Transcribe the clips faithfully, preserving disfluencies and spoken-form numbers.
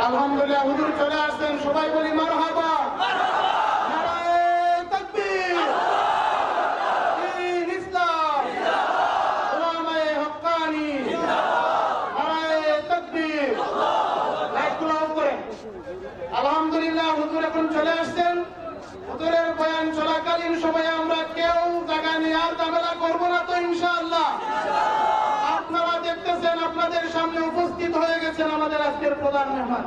আলহামদুলিল্লাহ, হুজুর চলে আসছেন, সবাই বলি মারহাবা। নারায়ে তাকবীর। দ্বীন ইসলাম। ওলামায়ে হক্কানি। নারায়ে তাকবীর। লাইটগুলো off করেন। আলহামদুলিল্লাহ, হুজুর এখন চলে আসছেন। হুজুরের বয়ান চলাকালীন সময়ে আমরা কেউ জায়গা নিয়ে আর ঝামেলা করব না তো ইনশাআল্লাহ। আপনারা দেখতেছেন, আপনাদের সামনে উপস্থিত হয়ে গেছেন আমাদের আজকের প্রধান মেহমান।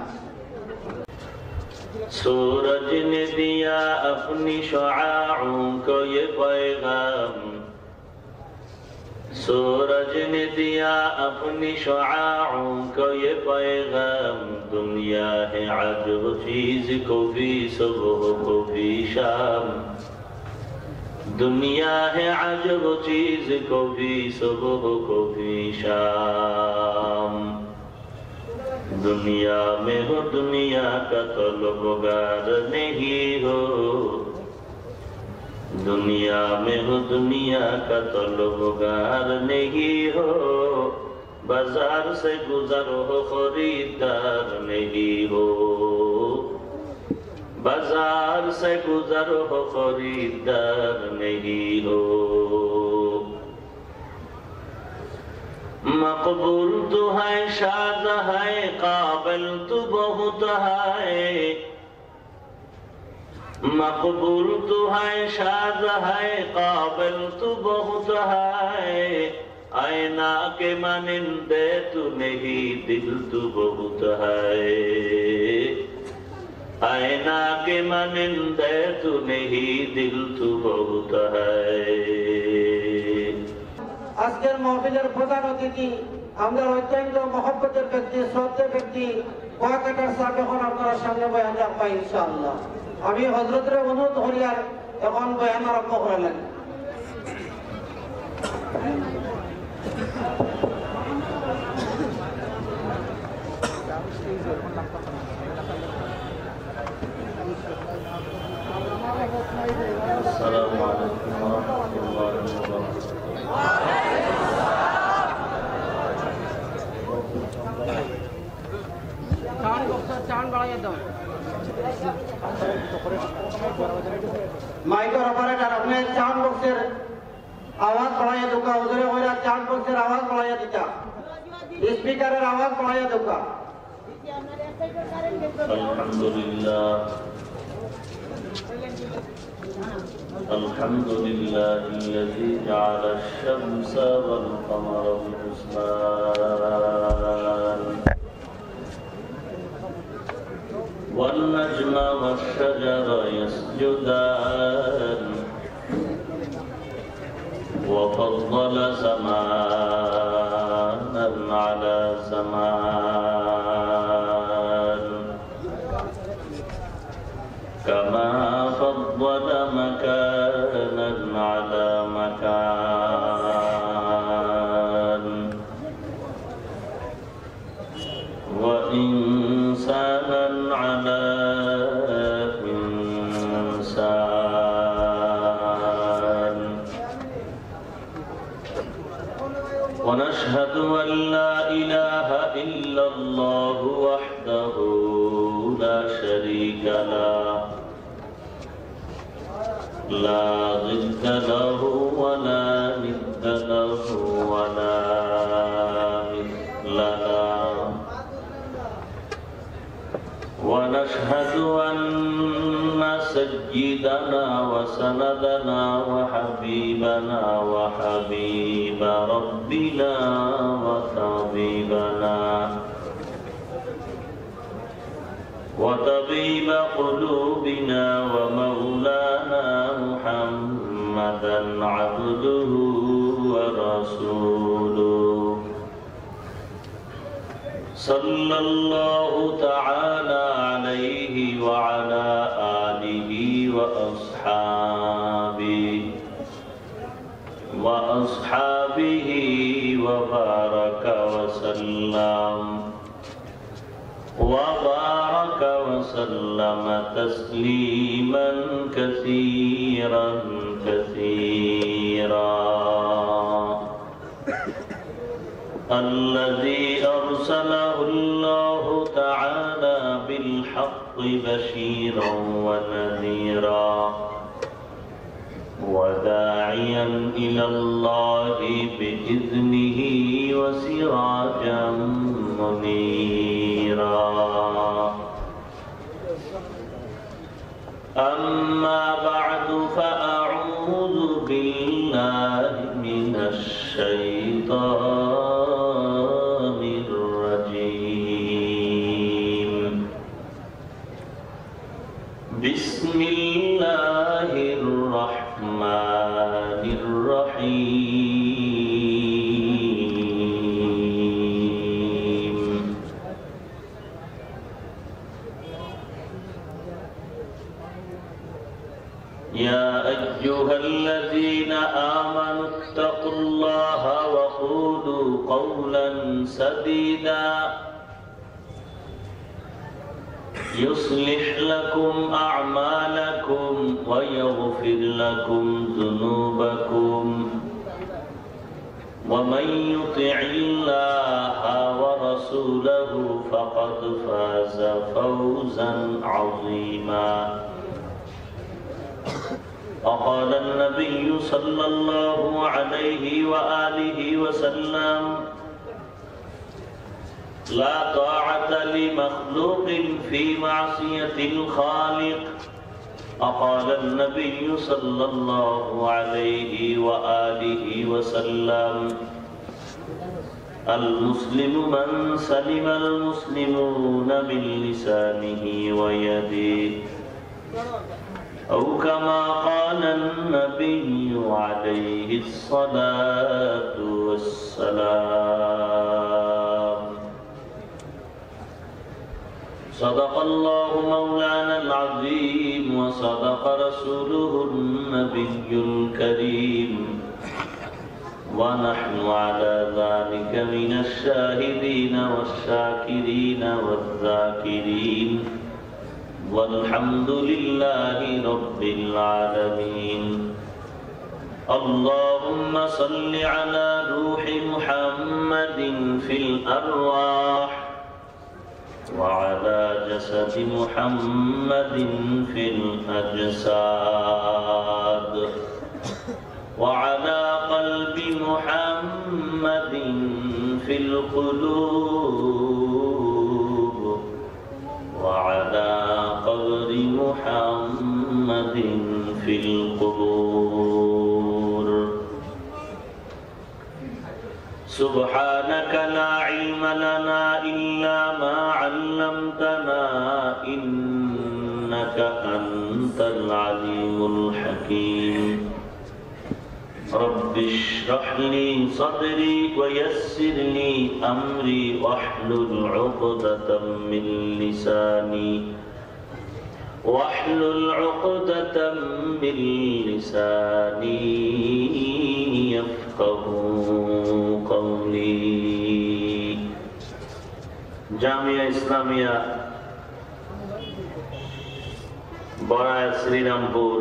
سورج نے دیا اپنی شعاعوں کو یہ پیغام، سورج نے دیا اپنی شعاعوں کو یہ پیغام، دنیا ہے عجب چیز، کبھی صبح کبھی شام، دنیا ہے عجب چیز، کبھی صبح کبھی شام۔ دنیا میں ہو دنیا کا طلبگار نہیں ہو، دنیا میں ہو دنیا کا طلبگار نہیں ہو، بازار سے گزر ہو خریدار نہیں ہو، بازار سے گزر ہو خریدار نہیں ہو۔ مقبول تو ہے، شاز ہے، قابل تو بہت ہے۔ مقبول تو ہے، شاز ہے، قابل تو بہت ہے۔ آئینہ کے مانند تو نہیں، دل تو بہت ہے۔ آئینہ کے مانند تو نہیں، دل تو بہت ہے۔ আজকের মাহফিলের প্রধান অতিথি, আমরার অত্যন্ত মহব্বতের ব্যক্তি, শ্রদ্ধেয় ব্যক্তি, কুয়াকাটার সাহেব এখন আপনারার সামনে বয়ান রাখবা ইনশাআল্লাহ। আমি হজরতরে অনুরোধ করিয়ার এখন বয়ান আরম্ভ করা লাগি। السلام عليكم ورحمة الله وبركاته. সাউন্ড বক্সর সাউন্ড বাড়াইয়া দেও। মাইকর অপারেটর, আপনে সাউন্ড বক্সর আওয়াজ বাড়াইয়া দেউক্কা, হুজুরে কইরা সাউন্ড বক্সর আওয়াজ বাড়াইয়া দিতা, স্পিকারর আওয়াজ বাড়াইয়া দেউক্কা। الحمد لله. الحمد لله الذي جعل الشمس والقمر بحسبان، والنجم والشجر يسجدان، وفضل زمانا على زمان، كما فضل مكانا على مكان، وإنسانا على إنسان. ونشهد أن لا إله إلا الله وحده لا شريك له، لا ضد له ولا ند له ولا مثل له. ونشهد أن سيدنا وسندنا وحبيبنا وحبيب ربنا وطبيبنا وطبيب قلوبنا ومولانا محمدا عبده ورسوله، صلى الله تعالى عليه وعلى آله وأصحابه، وأصحابه وبارك وسلم، وبارك وسلم تسليما كثيرا كثيرا. الذي أرسله الله تعالى بالحق بشيرا ونذيرا، وداعيا إلى الله بإذنه وسراجا منيرا. أما بعد، فأعوذ بالله من الشيطان الرجيم. بسم الله الرحمن الرحيم. يا أيها الذين آمنوا اتقوا الله وقولوا قولا سديدا، يصلح لكم أعمالكم ويغفر لكم ذنوبكم، ومن يطع الله ورسوله فقد فاز فوزا عظيما. وقال النبي صلى الله عليه وآله وسلم: لا طاعة لمخلوق في معصية الخالق. وقال النبي صلى الله عليه وآله وسلم: المسلم من سلم المسلمون من لسانه ويده، أو كما قال النبي عليه الصلاة والسلام. صدق الله مولانا العظيم وصدق رسوله النبي الكريم، ونحن على ذلك من الشاهدين والشاكرين والذاكرين، والحمد لله رب العالمين. اللهم صل على روح محمد في الأرواح، وعلى جسد محمد في الأجساد، وعلى قلب محمد في القلوب، وعلى قبر محمد في القبور. سبحانك لا علم لنا إلا ما علمتنا إنك أنت العليم الحكيم. رب اشرح لي صدري ويسر لي أمري واحلل عقدة من لساني واحلل عقدة من لساني يفقهوا قولي. জামিয়া ইসলামিয়া বড়াইল শ্রীরামপুর,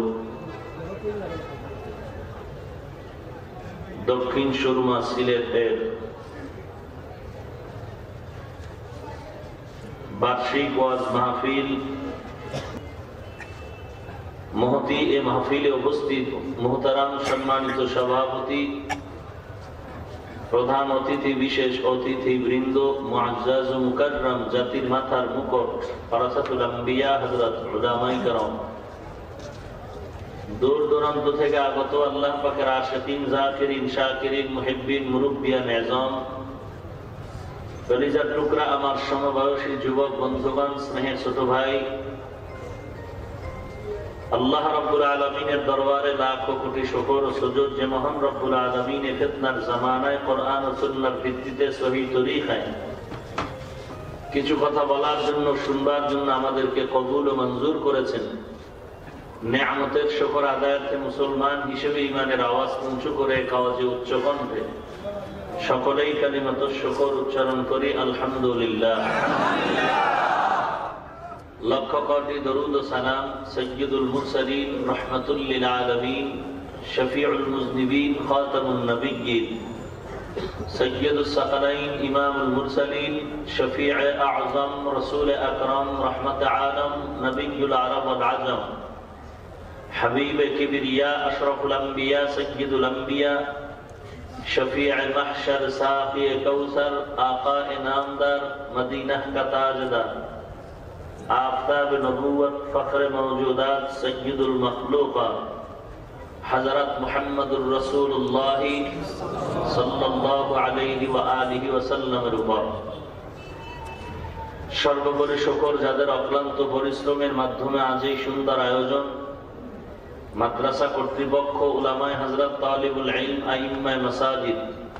দক্ষিণ সুরমা সিলেটের বার্ষিক ওয়াজ মাহফিল। মহতী এ মাহফিলে উপস্থিত মুহতারাম সম্মানিত সভাপতি, প্রধান অতিথি, বিশেষ অতিথি বৃন্দ, মুআজ্জাজ ও মুকাররম, জাতির মাথার মুকুট, ফারাসাতুল আম্বিয়া হযরত উলামায়ে কেরাম, দূর দূরান্ত থেকে আগত আল্লাহ পাকের আশিকিন, জাকিরিন, শাকিরিন, মুহিব্বিন, মুরব্বিয়ান এজম, কলিজার টুকরা আমার সমবয়সী যুবক বন্ধুগণ, স্নেহের ছোট ভাই, আল্লাহ রাব্বুল আলামিনের দরবারে লাখো কোটি শুকর ও সুজুদ, যে মহান রাব্বুল আলামিন এ ফিতনার জামানায় কোরআন ও সুন্নাহর ভিত্তিতে সহি তরিকায় কিছু কথা বলার জন্য, শুনবার জন্য আমাদেরকে কবুল ও মঞ্জুর করেছেন। নেয়ামতের শুকর আদায়ার্থে মুসলমান হিসেবে ইমানের আওয়াজ উঁচু করে এক আওয়াজে উচ্চ কণ্ঠে সকলেই কালিমাতুশ শুকর উচ্চারণ করি, আলহামদুলিল্লাহ। লক্ষ কোটি দরুদ ও সালাম সৈয়দুল মুরসালিন, রহমাতুল লিল আলামিন, শফিউল মুজনিবিন, খাতামুন নবিয়্যিন, সৈয়দুস সাকালাইন, ইমামুল মুরসালিন, শফিয়ে আজম, রসুল আকরাম, রহমতে আলম, নবিয়ুল আরব ওয়াল আজম, হাবিবে কিবরিয়া, আশরাফুল আম্বিয়া, সৈয়দুল আম্বিয়া, শফিয়ে মাহশর, সাকিয়ে কৌসর, আকায়ে নামদার, মদিনা কা তাজদার, আফতাব নবুয়ত, ফখরে মওজুদাত, সৈয়দুল মখলুকাত, হযরত মুহাম্মদুর রাসূলুল্লাহ সাল্লাল্লাহু আলাইহি ওয়া আলিহি ওয়াসাল্লামের উপর। সর্বোপরি শুকর যাদের অক্লান্ত পরিশ্রমের মাধ্যমে আজ এই সুন্দর আয়োজন, মাদ্রাসা কর্তৃপক্ষ, উলামায়ে হযরত, তালিবুল ইলম, আইম্মায়ে মাসাজিদ,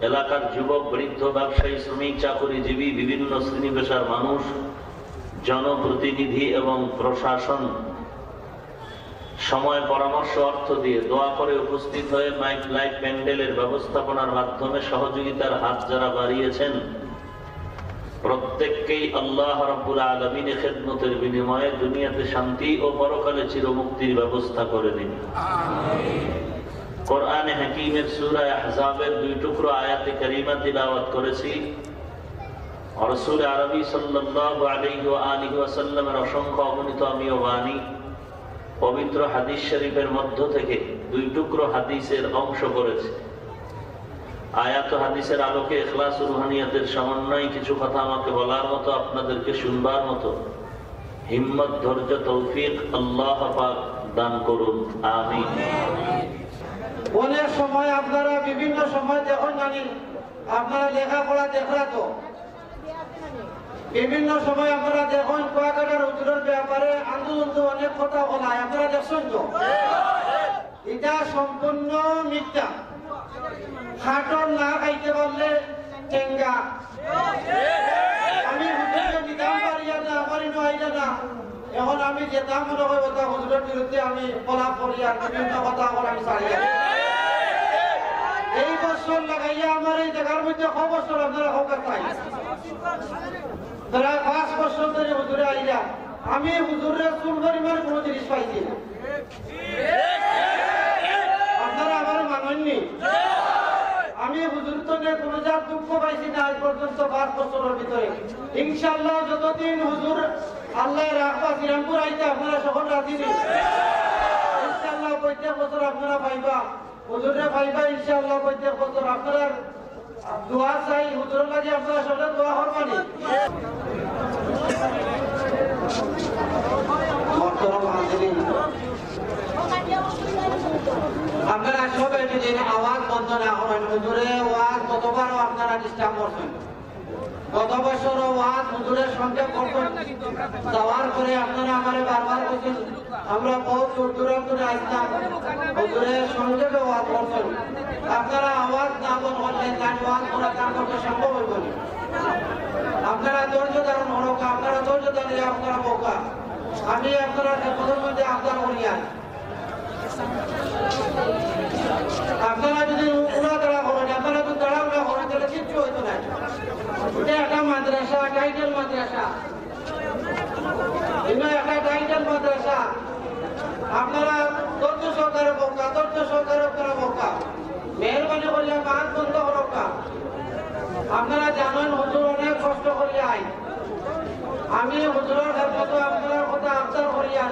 এলাকার যুবক, বৃদ্ধ, ব্যবসায়ী, শ্রমিক, চাকুরিজীবী, বিভিন্ন শ্রেণী পেশার মানুষ, জনপ্রতিনিধি এবং প্রশাসন সময়, পরামর্শ, অর্থ দিয়ে দোয়া করে উপস্থিত হয়ে মাইক, লাইট, প্যান্ডেলের ব্যবস্থাপনার মাধ্যমে সহযোগিতার হাত যারা বাড়িয়েছেন, প্রত্যেককেই আল্লাহ রাব্বুল আলামিনের খেদমতের বিনিময়ে দুনিয়াতে শান্তি ও পরকালে চিরমুক্তির ব্যবস্থা করে দিন। কোরআনে হাকিমের সূরা আহজাবের দুই টুকরো আয়াতে কারিমা তিলাওয়াত করেছি। রাসূল আরবি সাল্লাল্লাহু আলাইহি ওয়া আলিহি ওয়াসাল্লামের অসংখ্য অগণিত অমিয় বাণী, পবিত্র হাদিস শরীফের মধ্য থেকে দুই টুকরো হাদিসের অংশ পড়েছি। আয়াত ও হাদিসের আলোকে ইখলাস ও রুহানিয়াতের সমন্বয়ে কিছু কথা আমাকে বলার মতো, আপনাদেরকে শুনবার মতো হিম্মত, ধৈর্য, তৌফিক আল্লাহ পাক দান করুন, আমিন। অনেক সময় আপনারা বিভিন্ন সময় দেখইন জানি, আপনারা লেখাপড়া দেখরা তো, বিভিন্ন সময় আপনারা দেখইন কুয়াকাটার হুজুরের ব্যাপারে আন্দোলন তো অনেক কথা বলায়, আপনারা দেখছেন তো? এটা সম্পূর্ণ মিথ্যা। খাটর না খাইতে পারলে টেঙ্গা। আমি হুজুরকে নিতাম পারিয়া না, আমার ইনো আইলা না। এখন আমি যেটা মনে হয় ওটা হুজুরের বিরুদ্ধে আমি ফলাপ করি আর বিভিন্ন কথা এখন আমি ছাড়ি আর। এই বছর লাগাইয়া আমার এই জায়গার মধ্যে ক বছর আপনারা হোক আর তাই। প্রায় পাঁচ বছর ধরে হুজুরে আইলা, আমি হুজুরের চুল পরিমাণ কোনো জিনিস পাইছি না। আপনারা আমার মানননি। আমি হুজুর তো নিয়ে কোনো জাত দুঃখ পাইছি না আজ পর্যন্ত পাঁচ বছরের ভিতরে। ইনশাআল্লাহ যতদিন হুজুর আল্লাহ রাখবা শ্রীরামপুর আইতে আপনারা সকল রাজি নি। ইনশাআল্লাহ প্রত্যেক বছর আপনারা পাইবা, হুজুরে পাইবা ইনশাআল্লাহ প্রত্যেক বছর। আপনারা দোয়া চাই, হুজুরের লাগি আপনারা সবাই দোয়া করবানি। মহতরম হাজিরিন, আপনারা সবাই যদি আওয়াজ বন্ধ না করেন, হুজুরে ওয়াজ কতবারও আপনারা ডিস্টার্ব করছেন। গত বছরও ওয়াজ হুজুরে সংক্ষেপ করছেন, যাওয়ার পরে আপনারা আমারে বারবার বলছেন, আমরা বহুত দূর দূরান্ত থেকে আসলাম, হুজুরে সংক্ষেপে ওয়াজ করছেন। আপনারা আওয়াজ না বন্ধ করলে তার ওয়াজ করা তার পক্ষে সম্ভব হইব না। আপনারা ধৈর্য ধারণ করুক, আপনারা ধৈর্য ধারণ করে আপনারা বউক্কা। আমি আপনারা খেদমতর মধ্যে আবদার করি আর আপনারা যদি উড়া তাড়া করেন, আপনারা যদি তাড়াহুড়া করেন, তাহলে কিচ্ছু হইতো না। এটা একটা মাদ্রাসা, টাইটেল মাদ্রাসা। এটা একটা টাইটেল মাদ্রাসা। আপনারা ধৈর্য সহকারে বউক্কা, ধৈর্য সহকারে আপনারা বউক্কা। মেহেরবানি করিয়া মাত বন্ধ করউক্কা। আপনারা জানেন হুজুর অনেক কষ্ট করিয়া আইন। আমি হুজুরের খেদমতো আপনারা কথা আবদার করিয়া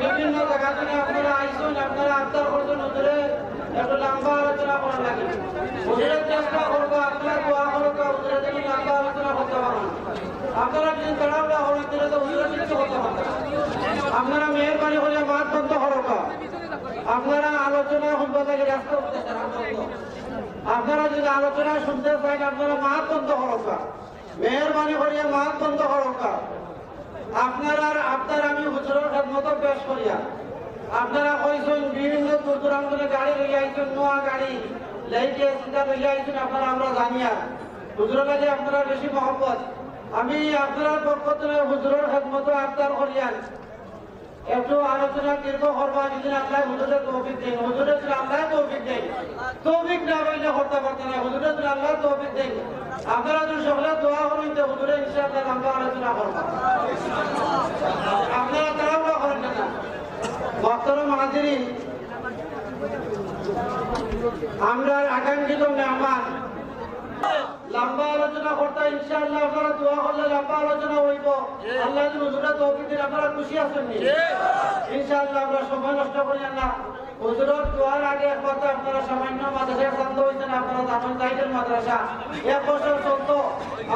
বিভিন্ন জায়গা থেকে আপনারা আইছেন, আপনারা আবদার করছেন হুজুরে একটু লম্বা আলোচনা করার লাগি। হুজুরে চেষ্টা করবো, আপনারা দোয়া করবো, হুজুরে যেন লম্বা আলোচনা করতে পারেন। আপনারা যদি তাড়াহুড়া করেন, তাহলে তো হুজুরে কিচ্ছু করতে পারবেন না। আপনারা মেহেরবানি করে মাত বন্ধ করউক্কা। আপনারা আলোচনা শুনবার লাগি রাস্তা উঠতেছেন, আপনারা যদি আলোচনা শুনতে চান, আপনারা মাত বন্ধ করউক্কা। মেহেরবানি করিয়া মাত বন্ধ করউক্কা। আপনারার আবদার আমি হুজুরের খেদমতো পেশ করিয়া। আপনারা কইছেন বিভিন্ন দূর দূরান্ত থেকে গাড়ি লইয়া আইছেন, নোয়া গাড়ি, লাইটে সিধা লইয়া আইছেন, আপনারা আমরা জানিয়া। হুজুরের কাছে আপনারা বেশি মহব্বত। আমি আপনারার পক্ষ থাকি হুজুরর খেদমতো আবদার করিয়ার একটু আলোচনা দীর্ঘ করবা, যদি আল্লায় হুজুরে তৌফিক দেইন, হুজুরে যদি আল্লায় তৌফিক দেইন, তৌফিক না পাইলে করতা পারতা নায়, হুজুরে যদি আল্লায় তৌফিক দেইন। আপনারা যদি সকলে দোয়া করইন, তে হুজুরে ইনশাআল্লাহ লম্বা আলোচনা করবা। আপনারা তাড়াহুড়া করইন না। মোহতরম হাজিরিন, আমরার আকাঙ্ক্ষিত মেহমান লম্বা আলোচনা করতা, ইনশাআল্লাহ আপনারা দোয়া করলে লম্বা আলোচনা অইবো। আল্লায় যদি হুজুরে তৌফিক দেইন, আপনারা খুশি আছইন নি? ইনশাআল্লাহ আমরা সময় নষ্ট করিয়ার না। হুজুরর দোয়ার আগে একবার তো আপনারা সামান্য মাদ্রাসার ছাত্র অইছেন, আপনারা জানইন, জাইদুল মাদ্রাসা এক বছর চলতো,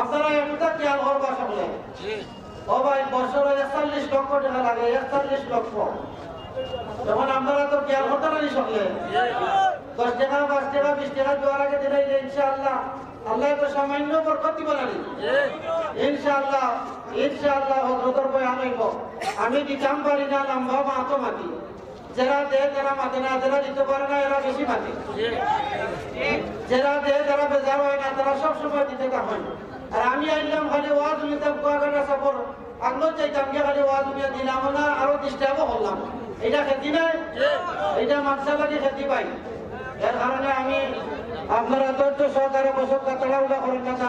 আপনারা একটু খেয়াল করবা সকলে। ও ভাই, বছরে একচল্লিশ লক্ষ টেকা লাগে, একচল্লিশ লক্ষ। তখন আপনারা তো খেয়াল করতা নানি সকলে? দশ টেকা, পাঁচ টেকা, বিশ টেকা দোয়ার আগে দিলাইলে ইনশাআল্লাহ, আল্লায় তো সামান্য বরকত দিবা নানি? ইনশাআল্লাহ, ইনশাআল্লাহ হজরতর বয়ান অইবো। আমি দিতাম পারি না, লম্বা মাতো মাতি। যেরা দেয় তারা মাতে না, যেরা দিতো পারে না এরা বেশি মাতে। যেরা দেয় তারা বেজার অয় না, তারা সব সময় দিতে থাকইন। আর আমি আইলাম খালি ওয়াজ হুনতাম, কুয়াকাটা সাবর আঙ্গত যাইতাম গিয়া খালি ওয়াজ হুনিয়া দিলাম না, আরো disturb ও করলাম। ইটা খেতি নায়, ইটা মাদ্রাসার লাগি খেতি ভাই। এর কারণে আমি আপনারা ধৈর্য সহকারে বসউক্কা, তাড়াহুড়া করইন না।